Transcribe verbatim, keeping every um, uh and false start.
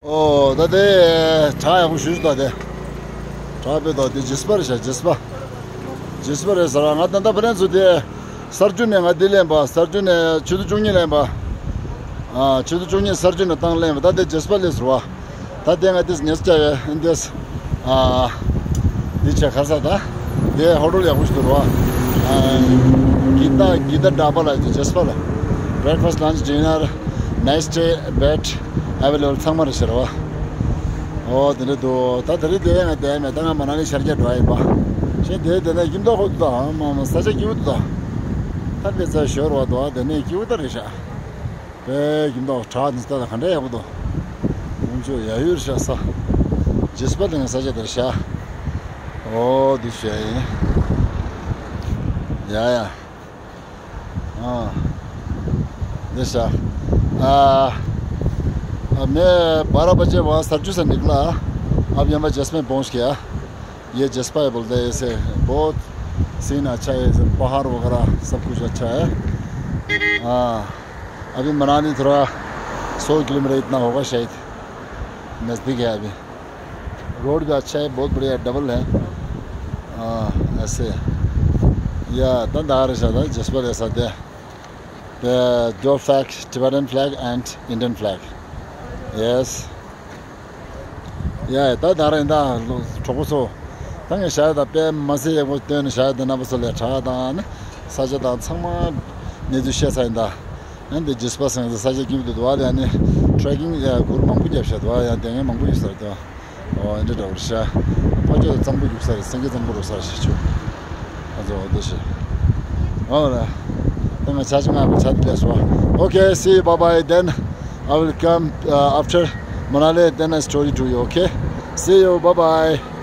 ཨོ་ད་དེ་གྲ་ཡག་པོ་ཞུས་ད་དེ། གྲ་དཔེ་ད་དེ་ཇེ་སི་པ་རེད་ཤག་ཇེ་སི་པ། ཇེ་སི་པ་རེད་ཟེར་བ། ང་ད་ལྟ་ཕ་རན་ཚུ་དེ་གསར་འགྱུར་ནས་ང་འདི་ལེན་པ། གསར་འགྱུར་ནས་ཆུ་ཚོད་བཅུ་གཉིས་ལེན་པ། ཨ་ཆུ་ཚོད་བཅུ་གཉིས་གསར་འགྱུར་ནས་བཏང་ལེན་པ། ད་དེ་ཇེ་སི་པ་ལེན་ཟེར་བ། ད་དེ་ང་དེ་ཉེས་བྱ་བའི་འདི། ཨ་འདི་བྱས་ག་རེ་ཟེར་ད། དེ་ཧོ་ཊེལ་ཡག་པོ་ཞིག་འདུག་ར་བ། ཨ་གི་ད་གི་ད་ཌ་བ་ལ་ཇེ་སི་པ་ལ། Breakfast, lunch, dinner, night stay, bed available ཚང་མ་རེད་ཟེར་བ། ཨོ་དེ་འདྲ་འདུག་ད་དེ་རིང་དེ་ཡང་བསྡད་མེད། ད་ང་མ་ན་ལི་ཤར་རྒྱག་འགྲོ་ཡ་ཡིན་པ། ཞེས་དེ་དེ་ནས་ཁྱིམ་ཐོག་ཁོ་ཐུག་ད་མ་མ་ས་ཆ་སྐྱིད་པོ་འདུག་ད་ད་དཔེ་ཚ་ཞོར་བ་འདུག་དེ་ནས་སྐྱིད་པོ་ད་རེད་ཤག་དཔེ་ཁྱིམ་ཐོག་བྲག་འདི་ལྟ་ད་ག་འདྲ་ཡག་པོ་འདུག་ཀུན་སྤྱོད་ཡ་ཡུར་ཤག་ས། ཇེ་སི་པ་ལ་ཡང་ས་ཆ་དེར་ཤག་ཨོ་འདི་ཞོ་ཡིན། ཡ་ཡ། हाँ, जैसा, आ, मैं बारह बजे वहाँ सरजू से निकला, अब यहाँ मैं जैसलमेर पहुँच गया। ये जसपा है बोलते हैं, ऐसे बहुत सीन अच्छा है, ऐसे पहाड़ वगैरह सब कुछ अच्छा है। हाँ, अभी मनाली थोड़ा सौ किलोमीटर इतना होगा शायद, नज़दीक है अभी। रोड भी अच्छा है, बहुत बढ़िया, डबल है। हाँ, ऐसे। या, ད་ད་རེད་ཤག་ད་ཇེ་སི་པ་ལ་ས་དེ། The dual flag, Tibetan flag and Indian flag. Yes. ཡ་ད་ད་རེད་ད་གྲོགས་པོ་ཚོ། ད་ངས་བྱ་ཡ་ད་དཔེ་མ་སྲིད་ཡག་པོ་སྟོན་ནས་བྱ་ཡ་ད་རྣམ་པ་ཚོ་ལ་གྲགས་དང་ནི་ས་ཆ་དང་ཚང་མ་གནས་ཚུལ་བཤད་ཚར་ཡིན་ད། ཨ་ནི་ཇེ་སི་པ་སེང་ས་ས་ཆ་སྐྱིད་པོ་འདུག་བ། ཡ་ནི་ཊེ་རེ་ཀིང་ཡ་གུར་མང་པོ་བརྒྱབ་ཤག་འདུག་བ། ཡ་དེ་ངས་མང་པོ་ཡོད་ས་རེད་དོ། ཨོ་ཨེ་འདྲ་འདྲ་བོར་ཤག་ཕ་ཆོས་གཙང་པོ་རྒྱུག་ས་རེད། སེང་གེ་གཙང་པོ་རུ་ས་རེད་ཤག་ཆུ། ཨ་ཙོ་འོ་དེ་ཤི། ཨོ་ར། ད་ང་ཆ་ཆི་ང་གི་ཆ་དེ་ལས་སོ། Okay, see you, bye bye. Then I will come, uh, after Manali, then I story to you, okay? See you, bye bye.